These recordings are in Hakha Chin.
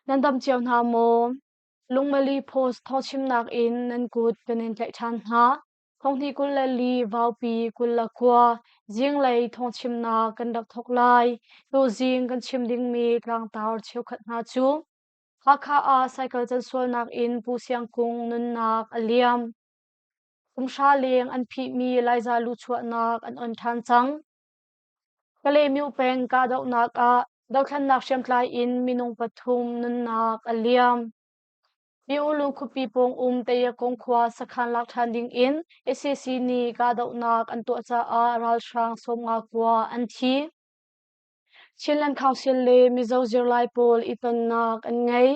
Nan dam cio hna maw? Lungmali Post thawngchimnak in nan kut kan in tlaih ṭhan hna. Thonghnih 24 Vaupi 29 zinglei thawngchimnak kan rak thawk lai. Tuzing kan chim dingmi tlangtar cheukhat hna cu Hakha ah cycle cansualnak in Pu Siang Kung nunnak a liam. Kum hra leng an phihmi Laiza luchuahnak an on ṭhan cang. Kalaymyo peng kahdohnak ah dothlennak hriamtlai in minung pathum nunnak a liam. Myoulu khuapi pawng um Tayakong khua sakhan lak ṭhan ding in sac nih kahdohnak an tuah caah ralhrang 50 kua an thi. Chinland Council le Mizo zirlai pawl i tonnak an ngei.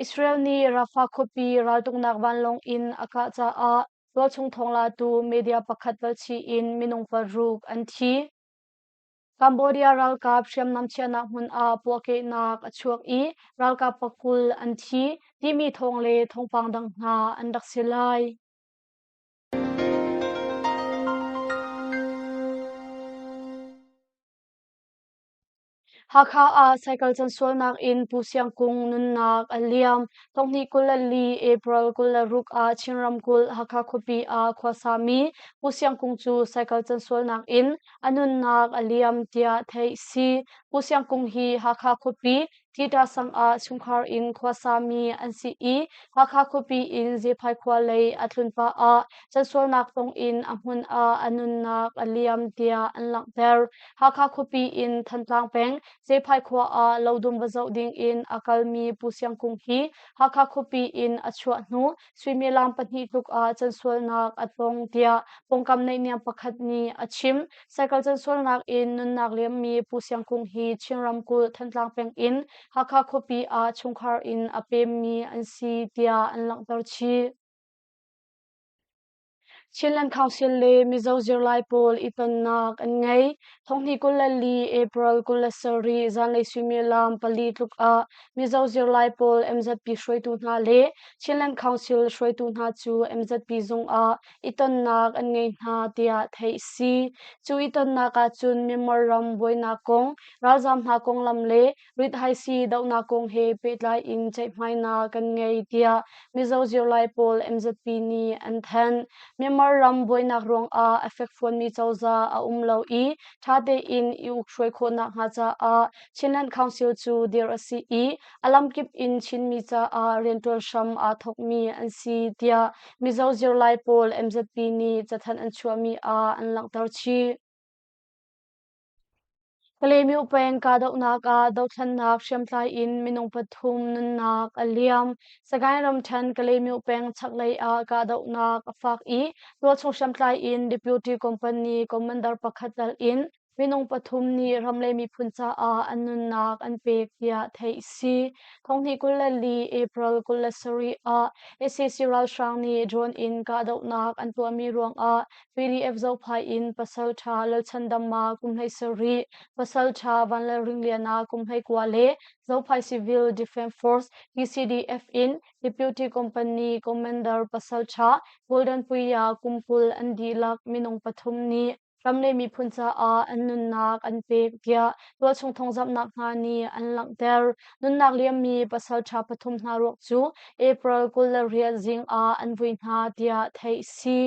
Israel nih Rafah khuapi raltuknak vanlawng in a kah caah tualchung thawnglatu media pakhat palchih in minung paruk an thi. Cambodia ralkap hriamnam chiahnak hmun ah puahkehnak a chuak i ralkap pakul an thi timi thawng le thawngpang dang hna an rak si lai. Hakha ah cycle cansualnak in Pu Siang Kung nunnak a liam. Thonghnih 24 April 26 ah Chin ramkulh Hakha khuapi ah khuasami Pu Siang Kung cu cycle cansualnak in a nunnak a liam tiah theih si. Pu Siang Kung hi Hakha khuapi Tita sang ah chungkhar in khuasami an si i Hakha khuapi in Zephai khua lei a tlun pah ah cansualnak tong in a hmun ah a nunnak a liam tiah an langhter. Hakha khuapi in Thantlang peng Zephai khua ah lodum va zoh ding in a kalmi Pu Siang Kung hi Hakha khuapi in a chuah hnu suimilam pahnih tluk ah cansualnak a tong tiah pawngkam naihniam pakhat nih a chim. Cycle cansualnak in nunnak liammi Pu Siang Kung hi Chin ramkulh Thantlang peng in Hakha khuapi ah chungkhar in a pemmi an si tiah an langhter chih. Chinland Council le Mizo zirlai pawl i tonnak an ngei. Thonghnih 24 April 27 zanlei suimilam pali tluk ah Mizo zirlai pawl MZP hruaitu hna le Chinland Council hruaitu hna cu MZP zung ah i tonnak an ngei hna tiah theih si. Cu i tonnak ahcun Myanmar ram buainak kong, ralzaam hna konglam le rithaisii dohnak kong he pehtlai in ceihmainak kan ngei tiah Mizo zirlai pawl MZP nih an thanh. Myanmar ram buainak ruangah a fekfuanmi cozah a um lo i ṭha tein i ukhruai khawhnak hnga caah Chinland Council cu dirh a si i a lamkip in Chinmi caah rianṭuan hram aa thawkmi an si tiah Mizo zirlai pawl MZP nih cathanh an chuahmi ah an langhter chih. Kalaymyo peng kahdohnak ah dothlennak hriamtlai in minung pathum nunnak a liam. Sagaing ramṭhen Kalaymyo peng chaklei ah kahdohnak a fak i tualchung hriamtlai in Deputy Company Commander pakhat tal in minung pathum nih ram le miphun caah an nunnak an pek tiah theih a si. Thonghnih 24 April 27 ah sac ralhrang nih drone in kahdohnak an tuahmi ruangah PDF Zophai in Pasalṭha Lalchhandama kum 17, Pasalṭha Vanlalringliana kum 19 le Zophai Civil Defence Force PCDF in Deputy Company Commander Pasalṭha Golden Puia kum 20 an dihlak minung pathum nih ram le miphun caah an nunnak an pek tiah tualchung thawngzamhnak hna nih an langhter. Nunnak liammi pasalṭha pathum hna ruak cu April 28 zing ah an vui hna tiah theih si.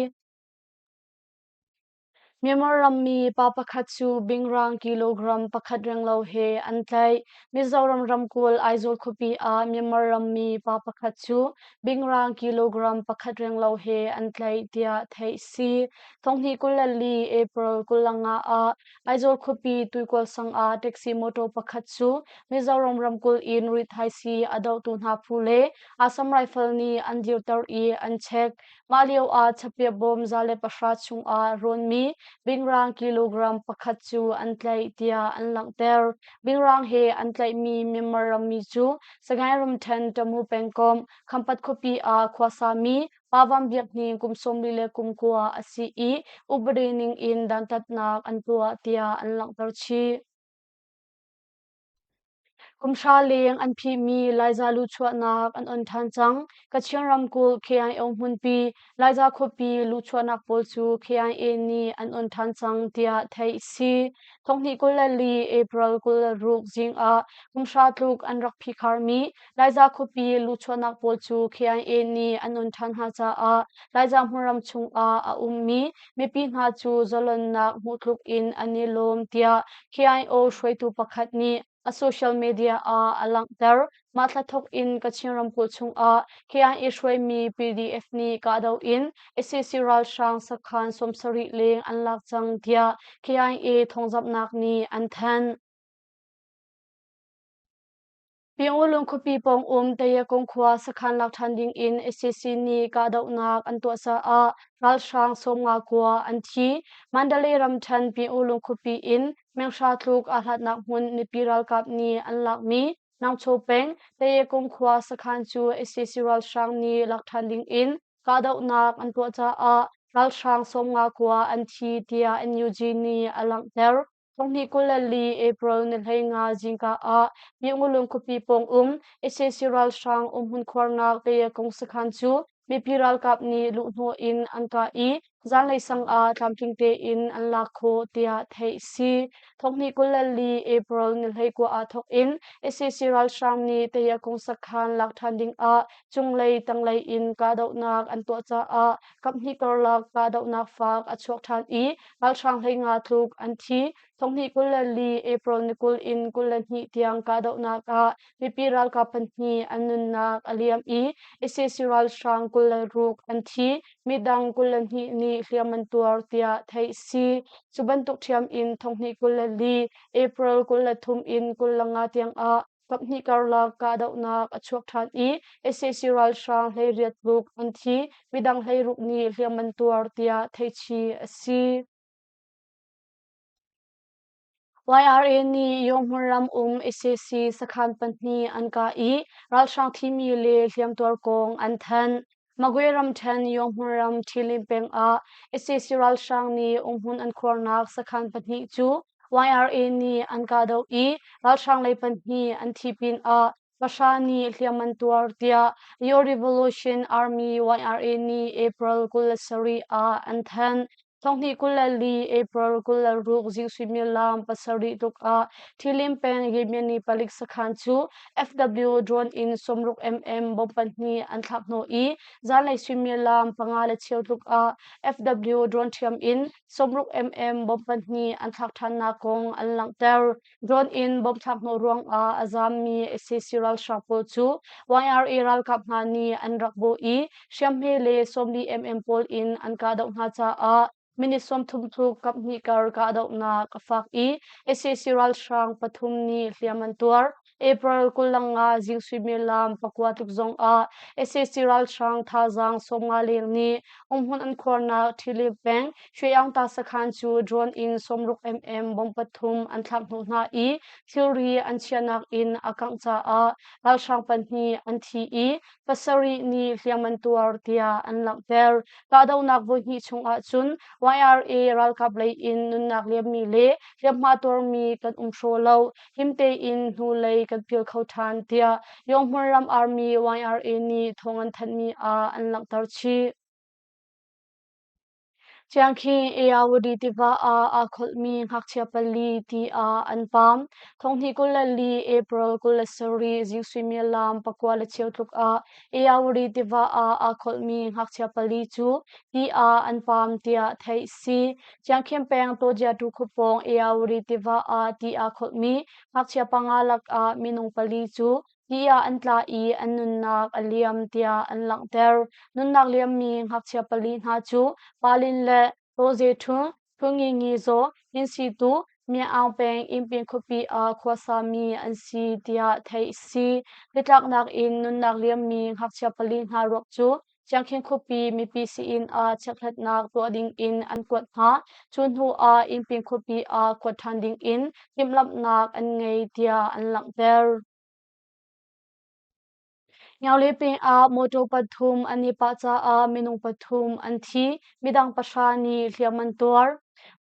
Myanmar rammi pa pakhat cu bingrang kilogram pakhat renglo he an tlaih. Mizoram ramkulh Aizawl khuapi ah Myanmar rammi pa pakhat cu bingrang kilogram pakhat renglo he an tlaih tiah theih si. Thonghnih 24 April 25 ah Aizawl khuapi Tuikual sang ah taxi motor pakhat cu Mizoram ramkulh in rithaisii a dohtu hna phu le Assam Rifle nih an dirter i an check. Mah lioah chapia bawm 110 chungah rawnmi bingrang kilogram pakhat cu an tlaih tiah an langhter. Bingrang he an tlaihmi Myanmar rammi cu Sagaing ramṭhen Tamu pengkomh Khampat khuapi ah khuasami Pa Van Biak Hnin kum 49 a si i upadi ningin dantatnak an tuah tiah an langhter chih. Kumhra leng an phihmi Laiza luhchuahnak an on ṭhan cang. Kachin ramkulh KIO hmunpi Laiza khuapi luhchuahnak pawl cu KIA nih an on ṭhan cang tiah theih a si. Thonghnih 24 April 26 zing ah kumhra tluk an rak phihkharmi Laiza khuapi luhchuahnak pawl cu KIA nih an on ṭhan hna caah Laiza hmunram chungah a ummi mipi hna cu zalonnak hmuh tluk in an i lawm tiah KIO hruaitu pakhat nih a social media ah a langhter. Mah thla thawk in Kachin ramkulh chungah KIA hruaimi PDF nih kahdoh in sac ralhrang sakhan 70 leng an lak cang tiah KIA thawngzamhnak nih an thanh. Pyinglung khuapi pawng um Tayakung khua sakhan lak ṭhan ding in sac nih kahdohnak an tuah caah ralhrang 50 kua an thi. Mandalay ramṭhen Pyinglung khuapi in menghra tluk aa hlatnak hmun mipi ralkap nih an lakmi Nangcho peng Tayakung khua sakhan cu sac ralhrang nih lak ṭhan ding in kahdohnak an tuah caah ralhrang 50 kua an thi tiah NUG nih a langhter. Thonghnih 24 April ni 15 zingka ah Myingulung khuapi pawng um sac ralhrang umhmun khuarnak Tayakung sakhan cu mipi ralkap nih luhhnawh in an kah i zanlei sang ah tlamtling tein an lak khawh tiah theih a si. Thonghnih 24 April ni 19 ah thawk in sac ralhrang nih Tayakung sakhan lak ṭhan ding ah cunglei tanglei in kahdohnak an tuah caah kaphnih karlak kahdohnak fak a chuak ṭhan i ralhrang 15 tluk an thi. Thonghnih 24 April ni 20 in 22 tiang kahdohnak ah mipi ralkap pahnih an nunnak a liam i sac ralhrang 26 an thi. Midang 22 nih hliam an tuar tiah theih a si. Cu bantuk ṭhiam in thonghnih 24 April 23 in 25 tiang ah kaphnih karlak kahdohnak a chuak ṭhan i sac ralhrang 18 tluk an thi, midang 16 nih hliam an tuar tiah theihchih a si. YRA nih Yonghmun ram um sac sakhan pahnih an kah i ralhrang thimi le hliamtuar kong an thanh. Magwe ramṭhen Yonghmun ram Ṭhilin peng ah sac ralhrang nih umhmun an khuarnak sakhan pahnih cu YRA nih an kahdoh i ralhrang lei pahnih an thi pinah pahra nih hliam an tuar tiah Your Revolution Army YRA nih April 27 ah an thanh. Thonghnih 24 April 26 zing suimilam 7 tluk ah Ṭhilim peng Yemeni palik sakhan cu FW drone in 60 mm bomb pahnih an thlak hnawh i zanlei suimilam 5 le cheu tluk ah FW drone ṭhiam in 60 mm bomb pahnih an thlak ṭhannak kong an langhter. Drone in bomb thlak hnawh ruangah a zaammi sac ralhrang pawl cu YRA ralkap hna nih an rak bawh i hriamhme le 40 mm pawl in an kahdoh hna caah minute 30 tluk kaphnih kar kahdohnak a fak i sac ralhrang pathum nih hliam an tuar. April 25 zing suimilam 9 tluk zong ah sac ralhrang thazaang 50 leng nih umhmun an khuarnak Ṭhilip peng Shweaungta sakhan cu drone in 60 mm bomb pathum an thlak hnawh hna i thilri an chiahnak in a kangh caah ralhrang pahnih an thi i pasarih nih hliam an tuar tiah an langhter. Kahdohnak voihnih chung ahcun YRA ralkap lei in nunnak liammi le hliamhma tuarmi kan um hraw lo, him tein hnulei kan pil kho ṭhan tiah Yonghmun ram Army YRA nih thawng an thanhmi ah an langhter chih. Chiangkhi Ayawadi tiva ah aa kholhmi ngakchia pali ti ah an paam. Thonghnih 24 April 27 zing suimilam 9:15 tluk ah Ayawadi tiva ah aa kholhmi ngakchia pali cu ti ah an paam tiah theih a si. Chiangkhin peng Tawjiatu khuapawng Ayawadi tiva ah ti aa kholhmi ngakchia panga lakah minung pali cu Ti ah an tla i an nunnak a liam tiah an langhter. Nunnak liammi ngakchia pali hna cu Palin le Tawze Ṭhung, Phungi Ngi Zaw, Insitu, Myaung peng Innpin khuapi ah khuasami an si tiah theih a si. Nitlaknak in nunnak liammi ngakchia pali hna ruak cu Chiangkhin khuapi mipi sii-inn ah chekhlatnak tuah ding in an kuat hna. Cu hnu ah Innpin khuapi ah kuat ṭhan ding in timhlamhnak an ngei tiah an langhter. Ngiaule peng ah motor pathum an i pah caah minung pathum an thi, midang pahra nih hliam an tuar.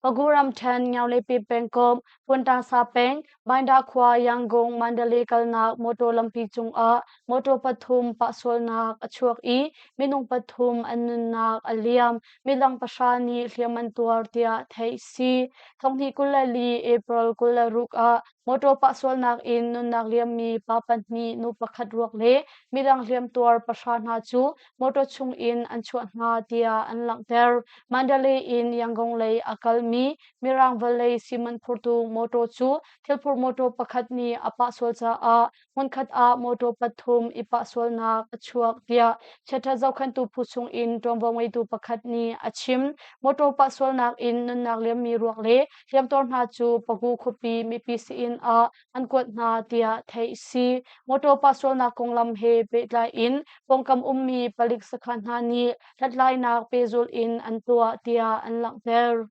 Pagu ramṭhen Ngiaulepi pengkomh Puantasa peng Bainda khua Yangon Mandalay kalnak mawṭaw lampi cungah mawṭaw pathum pahsualnak a chuak i minung pathum an nunnak a liam. Midang pahra nih hliam an tuar tiah theih si. 2024 April 26 ah mawṭaw pahsualnak in nunnak liammi pa pahnih nu pakhat ruak le midang hliamtuar pahra hna cu mawṭaw chung in an chuah hna tiah an langhter. Mandalay in Yangon lei a kalmi Mirang vawlei cement phurtu mawṭaw cu thilphur mawṭaw pakhat nih a pah sual caah hmunkhat ah mawṭaw pathum i pah sualnak a chuak tiah chiaṭhat zohkhenhtu phu chung in ṭuanvo ngeitu pakhat nih a chim. Mawṭaw pah sualnak in nunnak liammi ruak le hliamtuar hna cu Pagu khuapi mipi sii-inn ah an kuat hna tiah theih a si. Mawṭaw pah sualnak konglam he pehtlai in pawngkam ummi palik sakhan hna nih hlathlainak pehzulh in an tuah tiah an langhter.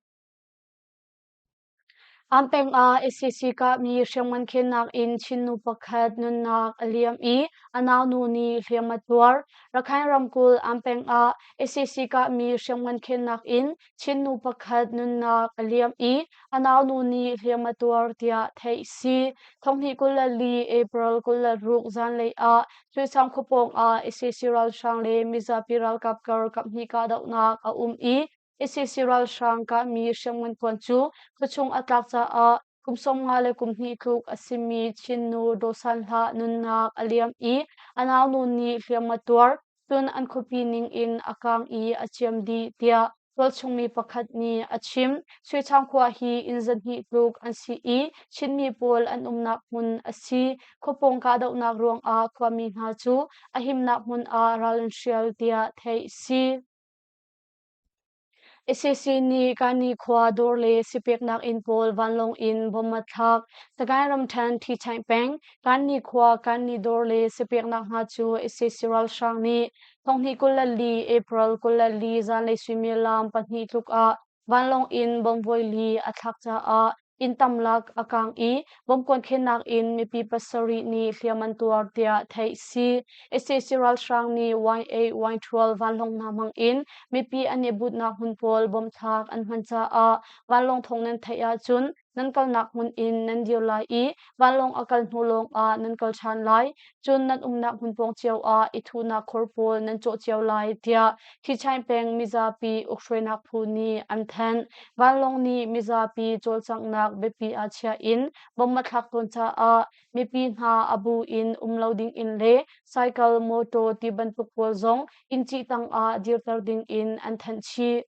An peng ah SAC kahmi hriamngan khennak in Chin nu pakhat nunnak a liam i a naunu nih hliam a tuar. Rakhine ramkulh An peng ah SAC kahmi hriamngan khennak in Chin nu pakhat nunnak a liam i a naunu nih hliam a tuar tiah theih a si. 2024 April 26 zanlei ah Tuisang khuapawng ah SAC ralhrang le mizapi ralkap kar kaphnih kahdohnak a um i SAC ralhrang kahmi hriamngan kuan cu khuachung a tlak caah kum 50 le kum hnih tluk a simi Chin nu Daw San Hlah nunnak a liam i a naunu nih hliam a tuar. Cun an khuapi ning in a kaang i a ciam dih tiah tualchungmi pakhat nih a chim. Suichang khua hi inn zahnih tluk an si i Chinmi pawl an umnak hmun a si. Khuapawng kahdohnak ruangah khuami hna cu a himnak hmun ah ral an hrial tiah theih a si. Sac nih Kani khua dawr le sipeknak inn pawl vanlawng in bomb a thlak. Sagaing ramṭhen Ṭhichaih peng Kani khua Kani dawr le sipeknak hna cu sac ralhrang nih 2024 April 24 zanlei suimilam pahnih tluk ah vanlawng in bomb voili a thlak caah inn tamlak a kaang i bomkuan khennak in mipi pasarih nih hliam an tuar tiah theih si. Sac ralhrang nih Y8 Y12 vanlawng hna hmang in mipi an i butnak hmun pawl bomthlak an hman caah vanlawng thawng nan theih ahcun nan kalnak hmun in nan dir lai i vanlawng a kal hnu lawng ah nan kal ṭhan lai. Cun nan umnak hmun pawng cio ah i thuhnak khor pawl nan cawh cio lai tiah Thichain peng mizapi ukhruainak phu nih an thanh. Vanlawng nih mizapi cawlcanghnak biapi ah chia in bomb a thlak tawn caah mipi hna a bu in um lo ding in le cycle, motor ti bantuk pawl zong inn cih tang ah dirter ding in an thanh chih.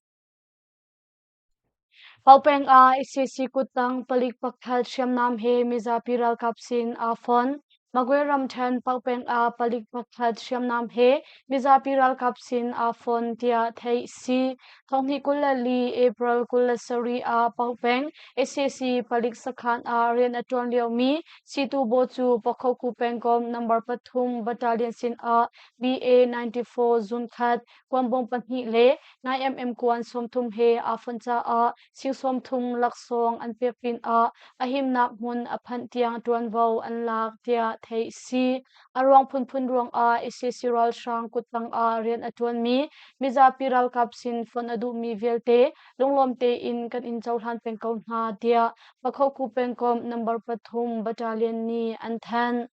Paopeng ah sac kuttang palik pakhat hriamnam he mizapi ralkap sin aa fon. Magwe ramṭhen Paopeng ah palik pakhat hriamnam he mizapi ralkap sin aa fon tiah theih a si. 2024 April 27 ah Paopeng sac palik sakhan ah rian a ṭuan liomi Situ Baw cu Pakhoku pengkomh number pathum battalion sin ah BA 94 zunkhat kuanbawm pahnih le 9mm kuan 30 he aa fonh caah sing 30 laksawng an pek pinah a himnak hmun a phanh tiang ṭuanvo an lak tiah theih a si. A ruang phunphun ruangah sac ralhrang kuttang ah rian a ṭuanmi mizapi ralkap sin fonh a duhmi vialte lunglawm tein kan in cohlan peng ko hna tiah Pakhoku pengkomh number pathum battalion nih an thanh.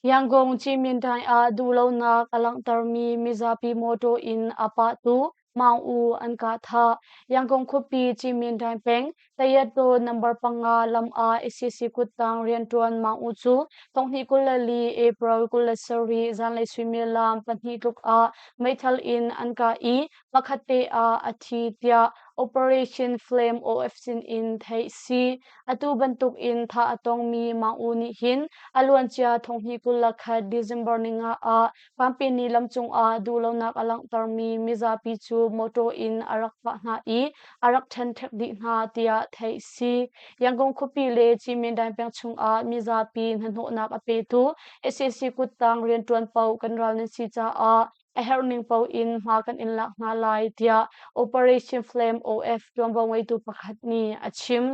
Yangon Cimyindaing ah duhlonak a langhtermi mizapi mawṭaw in a pahtu Maung U an kah thah. Yangon khuapi Cimyindaing peng Tayatdaw number panga lam ah sac kuttang rianṭuan Maung U cu 2024 April 27 zanlei suimilam pahnih tluk ah meithal in an kah i pakhat te ah a thi tiah Operation Flame OF sin in theih si. Atu bantuk in thah a tongmi Maung U nih hin a luancia 2021 December ninga ah Pampini lam cungah duhlonak a langhtermi mizapi cu mawṭaw in a rak pah hna i a rak ṭhenṭhek dih hna tiah theih a si. Yangon khuapi le Cimyindaing peng chungah mizapi hnahnawhnak a petu sac kuttang rianṭuan paoh kan ral nan si caah a herhning paoh in hma kan in lak hna lai tiah Operation Flame OF ṭuanvo ngeitu pakhat nih a chim.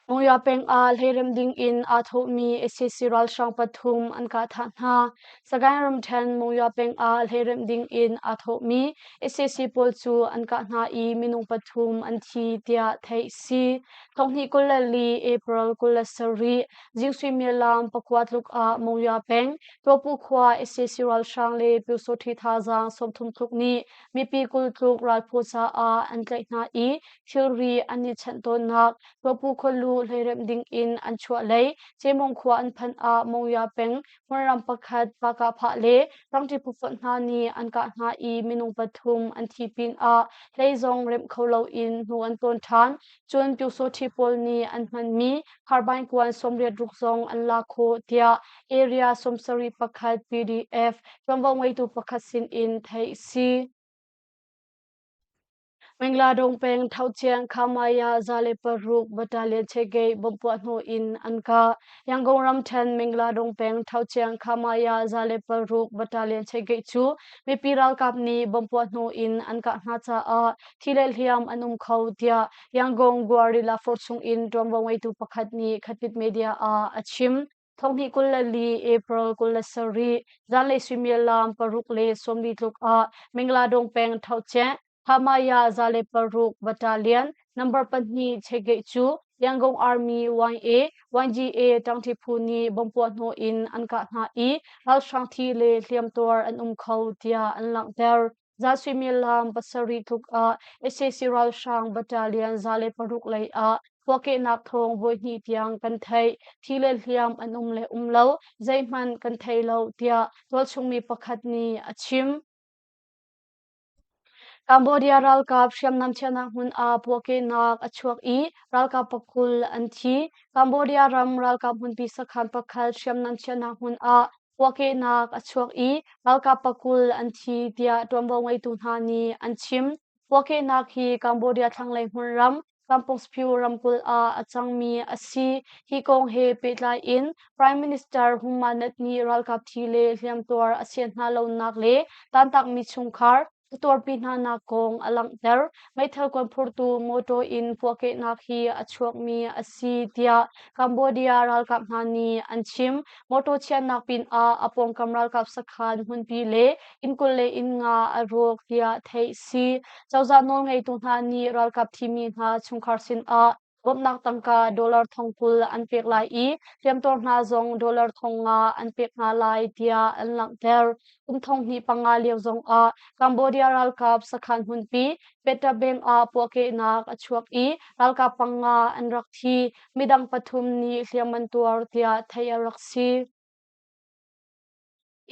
Monywa peng ah hleirem ding in aa thawhmi sac ralhrang pathum an kah thah hna. Sagaing ramṭhen Monywa peng ah hleiremh ding in aa thawhmi sac pawl cu an kah hna i minung pathum an thi tiah theih si. Thonghnih 24 April 27 zing suimilam 9 tluk ah Monywa peng Tuapu khua sac ralhrang le Pyusawṭhi thazaang 30 tluk nih mipi 20 tluk ralphaw caah an tlaih hna i thilri an i chanh tawnnak Tuapu khualu hleiremh ding in an chuah lei Cemong khua an phanh ah Monywa peng hmunram pakhat Pakahphah le Rangṭi phufonh hna nih an kah hna i minung pathum an thi pinah hlei zong remh kho loin hnu an tawn ṭhan. Cun Pyusawṭhi pawl nih an hmanmi carbine kuan 80 ruk zong an lak khawh tiah Area 71 PDF ṭuanvo ngeitu pakhat sinin theih a si. Mingladong peng Thochiang Khamaya 106 Battalion Chegei bomb puah hnu in an kah. Yangon ramṭhen Mingladong peng Thochiang Khamaya 106 Battalion Chegei cu mipi ralkap nih bomb puah hnu in an kah hna caah thi le hliam an um kho tiah Yangon Guerrilla Force chung in ṭuanvo ngeitu pakhat nih Khatit Media ah a chim. Thonghnih 24 April 27 zanlei suimilam 6:40 tluk ah Mingladong peng Thochiang Hamaya 106 Battalion number 2 Chegei cu Yangon Army YA YGA ṭangṭi phu nih bomb puah hnawh in an kah hna i ralhrang thi le hliamtuar an um kho tiah an langhter. Za suimilam 7 tluk ah sac ralhrang battalion 106 lei ah puahkehnak thawng voihnih tiang kan theih. Thi le hliam an um le um lo zeihmanh kan thei lo tiah tualchung mi pakhat nih a chim. Cambodia ralkap hriamnam chiahnak hmun ah puahkehnak a chuak i ralkap 20 an thi. Cambodia ram ralkap hmunpi sakhan pakhat hriamnam chiahnak hmun ah Puahkehnak a chuak i ralkap 20 an thi tiah ṭuanvo ngeitu hna nih an chim. Puahkehnak hi Cambodia thlanglei hmunram Kampong Speu ramkulh ah a cangmi a si. Hi kong he pehtlai in Prime Minister Hun Manet nih ralkap thi le hliamtuar a sian hna lonak le tantakmi chungkhar a tuarpi hnanak kong a langhter. Meithal kuan phurtu mawṭaw in puahkehnak hi a chuakmi a si tiah Cambodia ralkap hna nih an chim. Mawṭaw chiahnak pinah a pawngkam ralkap sakhan hmunpi le inn 25 a rawk tiah theih si. Cozah nawlngeitu hna nih ralkap thimi hna chungkhar sinah bawmhnak tangka dollar 20,000 an pek lai i hliamtuar hna zong dollar 5,000 an pek hna lai tiah an langhter. Kum 2005 lio zongah Cambodia ralkap sakhan hmunpi Petabeng ah puahkehnak a chuak i ralkap 5 an rak thi. Midang pathum nih hliam an tuar tiah theih a rak si.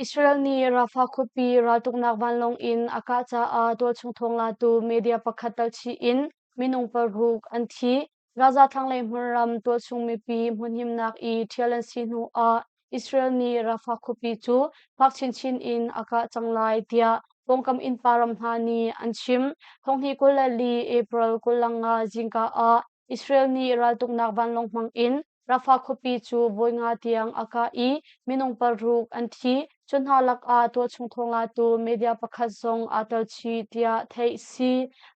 Israel nih Rafah khuapi raltuknak vanlawng in a kah caah tualchung thawnglatu media pakhat telchih in minung 6 an thi. Gaza thlanglei hmunram tualchung mipi hmunhimnak i ṭhial an si hnu ah Israel nih Rafah khuapi cu fak chinchin in a kah cang lai tiah pawngkam innpa ram hna nih an chim. Thonghnih 24 April 25 zingka ah Israel nih raltuknak vanlawng hmang in Rafah khuapi cu vawi nga tiang a kah i minung 6 an thi. Cu hna lakah tualchung thawnglatu media pakhat zong aa tel chih tiah theih si.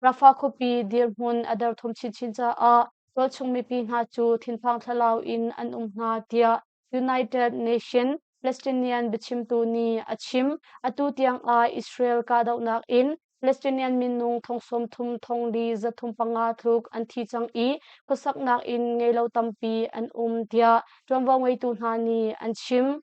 Rafah khuapi dirhmun a derthawm chinchin caah tualchung mipi hna cu thinphang thlalau in an um hna tiah United Nation Palestinian biachimtu nih a chim. Atu tiang ah Israel kahdohnak in Palestinian minung 30,000 435 tluk an thi cang i khuasaknak inn ngei lo tampi an um tiah ṭuanvo ngeitu hna nih an chim.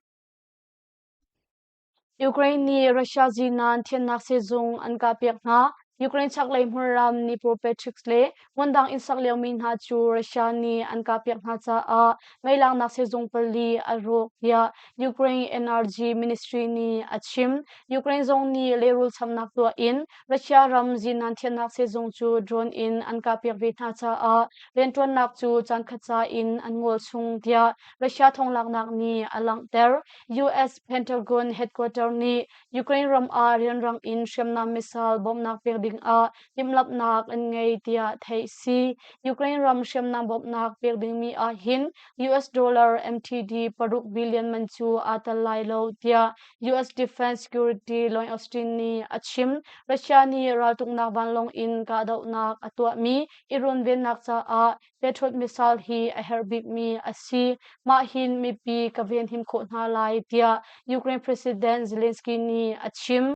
Ukraine nih Russia zinan thiannak sehzung an kahpiak hna. Ukraine chaklei hmunram Dnipropetrovsk le hmundang inn sak liomi hna cu Russia nih an kahpiak hna caah meilangnak sehzung pali a rawk tiah Ukraine Energy Ministry nih a chim. Ukraine zong nih lehrul chamnak tuah in Russia ram zinan thiannak sehzung cu drone in an kahpiak ve hna caah rianṭuannak cu caankhat ca in an ngol chung tiah Russia thonglaknak nih a langhter. US Pentagon headquarter nih Ukraine ram ah rianrang in hriamnam missile bawmhnak pek ding dingah timhlamhnak an ngei tiah theih si. Ukraine ram hriamnam bawmhnak pek dingmi ah hin US dollar MTD paruk billion man cu aa tel lai lo tiah US Defense Security Lloyd Austin nih a chim. Russia nih raltuknak vanlawng in kahdohnak a tuahmi i runvennak caah Patriot missile hi a herh bikmi a si. Mah hin mipi ka venhim khawh hna lai tiah Ukraine President Zelensky nih a chim.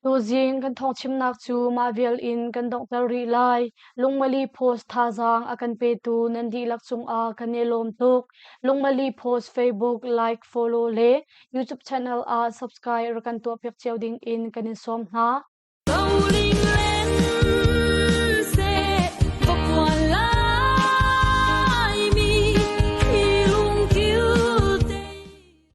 Tuzing kan thawngchimnak cu mah vial in kan donghter rih lai. Lungmali Post thazaang a kan petu nan dihlak cungah kan i lawm tuk. Lungmali Post Facebook like, follow le YouTube channel ah subscribe rak kan tuahpiak cio ding in kan in sawm hna.